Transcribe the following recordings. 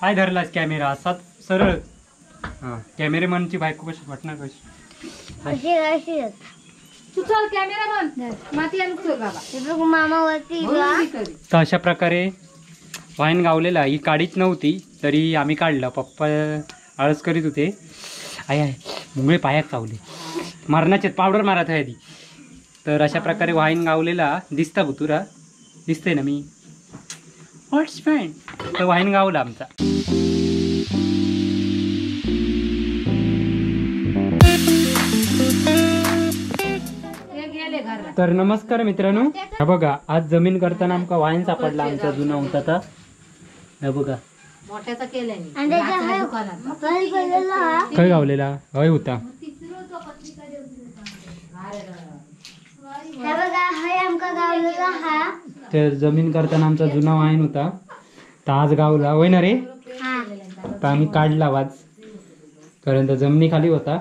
काय धरलास कॅमेरा असाच सरळ. हा कॅमेरेमनची बायको कशी वाटणार कशी. तू चल कॅमेरामन माती आणू चल बाबा. मामा वरती. तर अशा प्रकारे वाईन गावलेला. ही काढीच नव्हती तरी आम्ही काढलं. पप्पा आळस करीत होते. आई आहे मुंगळे पायात चावले. मरणाचे पावडर मारत आहे आधी. तर अशा प्रकारे वाईन गावलेला दिसता भुतुरा दिसतंय ना मी व्हॉट्स फॅन. तर वाईन गावला आमचा. तर नमस्कार मित्रांनो. हा बघा आज जमीन करताना आमका वाईन सापडला. आमचा जुना होता आता. हा बघा खय गावलेला हय होता. तर जमीन करताना आमचा जुना वाईन होता. तर आज गावला होय ना रे. तर आम्ही काढला वाज कारण तर जमिनी खाली होता.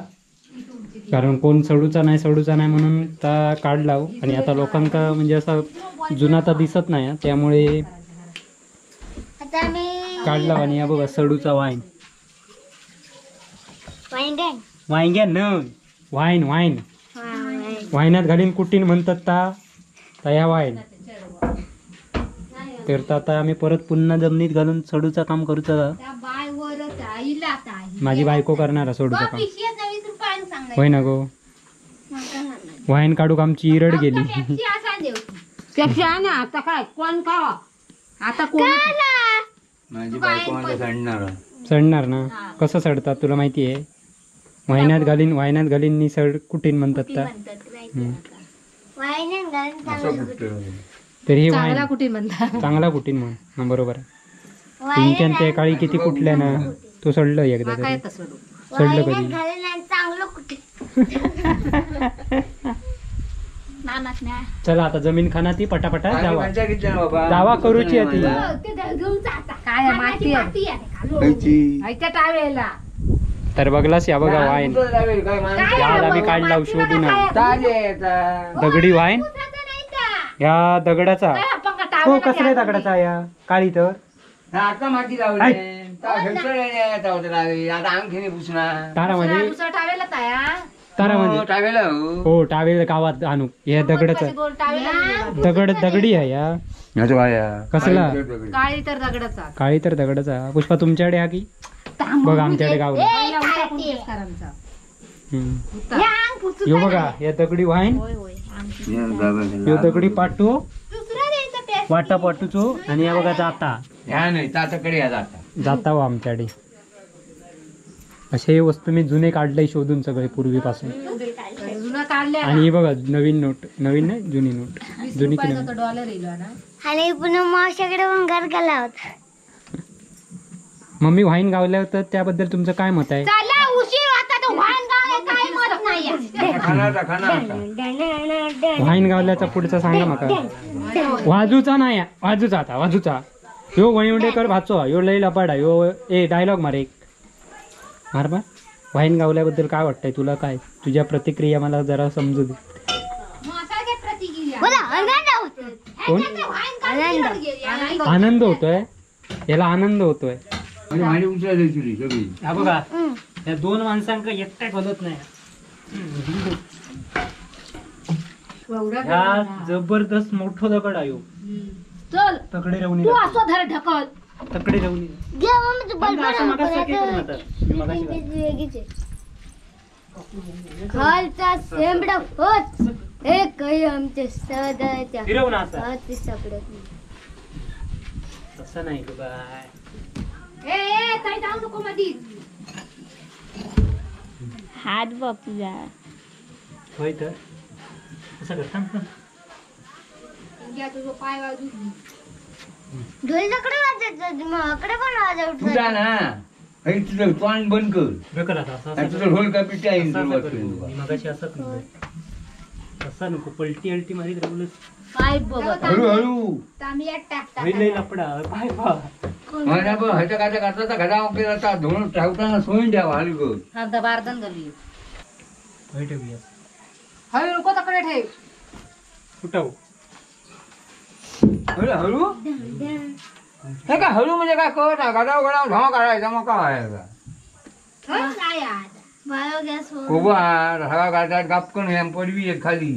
कारण कोण सडूचा नाही सडूचा नाही म्हणून ता काढला. आणि आता लोकांका म्हणजे असा जुना तर दिसत नाही त्यामुळे काढला. आणि या बघा सडूचा वाईन. वांग्या न वाईन वाईन वाईनात घालीन कुटीन म्हणतात ता या वाईन. तर आता आम्ही परत पुन्हा जमिनीत घालून सडूचा काम करूचा. माझी बायको करणार सडूचा काम होय ना गो. वाईन काढूक आमची इरड गेली. आता काय कोण खावा आता कोण माझी बायको सडणार सडणार ना. कसं सडतात तुला माहिती आहे. वाहिन्यात घालीन वाहिन्यात घालीन नी सड कुटीन म्हणतात ता. तर हे वाईन कुटीन म्हणतात. चांगला कुटीन म्हण. हा बरोबर आहे. पिंक्यान त्या काळी किती कुठल्या ना तो सडलं एकदा तरी. सडलं कधी चला आता जमीन खाना ती पटापटा जावा जावा करूची आहे ती. तर बघलास या बघा वाईन आज आम्ही काढला शोधून दगडी वाईन. या दगडाचा हो कसल्या दगडाचा या काळी. तर आता माती लावली तारामध्ये तारामध्ये हो टावेल गावात आणू. या दगडाचा दगड दगडी आहे या कसला काळी तर दगडाचा. काळी तर दगडाचा. पुष्पा तुमच्याकडे हा की बघ आमच्याकडे गावला. यो बघा या दगडी वाईन यो दगडी पाटू वाटा पाटूचो. आणि या बघा जाता जाता हो आमच्याकडे. असे वस्तू मी जुने काढले शोधून सगळे पूर्वीपासून. आणि हे बघा नवीन नोट. नवीन नाही जुनी नोट. जुनी की नवीन. आणि पुन्हा मावशाकडे पण घर गेला होता. मम्मी वाईन गावल्या होतं त्याबद्दल तुमचं काय मत आहे. वाईन गावल्याचा पुढचा सांगा माका. वाजूचा नाही वाजूचा आता वाजूचा यो वणिवडेकर भाचो यो लय लपाडा यो. ए डायलॉग मार एक मार मार. वाईन गावल्याबद्दल काय वाटतंय तुला. काय तुझ्या प्रतिक्रिया मला जरा समजू दे. कोण आनंद होतोय याला. आनंद होतोय. हा बघा या दोन माणसांका एकट्या बोलत नाही. ह्या जबरदस्त मोठो दगड आहे. चल तकडे राहून तू असो धर ढकल तकडे राहून. खालचा शेंबडा होत हे काही आमच्या सदाच्या फिरव ना असं. सापडत नाही. तसं नाही गं बाय. ए ए ताई जाऊ नको मधीच. हात बापूजा होय तर असं कर. थांब थांब. तुझं पाय वाजू ढोल तकडे वाजत माकडे पण वाजवत. तुझा ना हे तुझं तोंड बंद कर. बेकर आता असं आणि तुझं ढोल का पिट्या असं असं कर. मी मगाशी असं केलं. तसं नको पलटी अलटी मारीत राहुलच. पाय बघ हळू हळू तांबियात टाकता लय लपडा पाय पा मला पण ह्याच्या काय करता घडा वगैरे आता धुणं ठेवताना सोडून द्यावा हळू कर. हा बारदन घालू होय ठेवूया. हळू नको तकडे ठेव. कुठं हळू हळू हे काय हळू म्हणजे काय कळत नाही, गडाव गडाव धाव काढायचा मग काय व्हायचा. बायोगॅस कोबा सगळा गाठात गापकन हे पडवी येत खाली.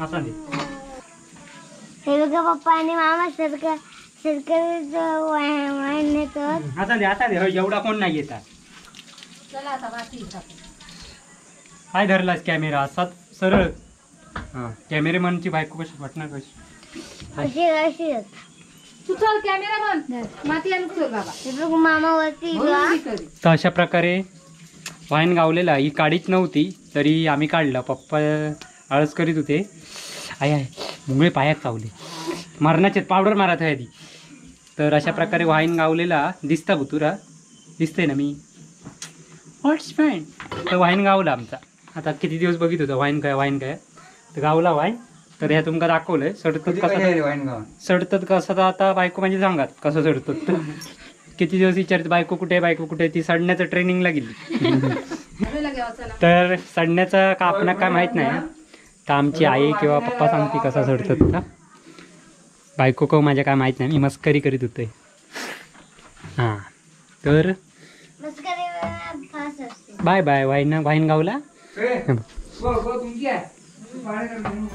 असा दे. हे बघा पप्पा आणि मामा सरकार सरकार वाईन नेतात. आता दे, आता दे. होय, एवढा कोण नाही येतात. चला आता माती टाकू. काय धरलास कॅमेरा असा सरळ? हा, कॅमेरेमॅनची बायको कशी वाटणार कशी? अशी अशी. तू चल कॅमेरामन, माती आणून चल बाबा. हे बघ मामा वरती भरून बी करी. तर अशा प्रकारे वाईन गावलेला ही काडीच नव्हती तरी आम्ही काढलं. पप्पा आळस करीत होते. आई आहे मुंगळे पायात चावले, मरणाचे पावडर मारत आहे आधी. तर अशा प्रकारे वाईन गावलेला दिसता तुरा दिसतंय ना मी व्हॉट्स फॅन. तर वाईन गावला आमचा. आता किती दिवस बघित होतं वाईन काय वाईन काय, तर गावला वाईन. तर ह्या तुमका दाखवलंय सडतात कधी कसं कधी आली वाईन गावात? सडतात कसं. तर आता बायको म्हणजे सांगात कसं सडतात. तर किती दिवस विचारत बायको कुठे आहे, बायको कुठे आहे, ती सडण्याचं ट्रेनिंगला गेली. हवेला घ्यावं चला. तर सडण्याचं का आपण काय माहीत नाही, तर आमची आई किंवा पप्पा सांगते कसं सडतात. का बायको का माझ्या काय माहीत नाही, मी मस्करी करीत होते. हां तर मस्करी फास्ट असते. बाय बाय वाईन वाईन गावला. ए, गो, गो, तुमची आहे. पाणी काढून.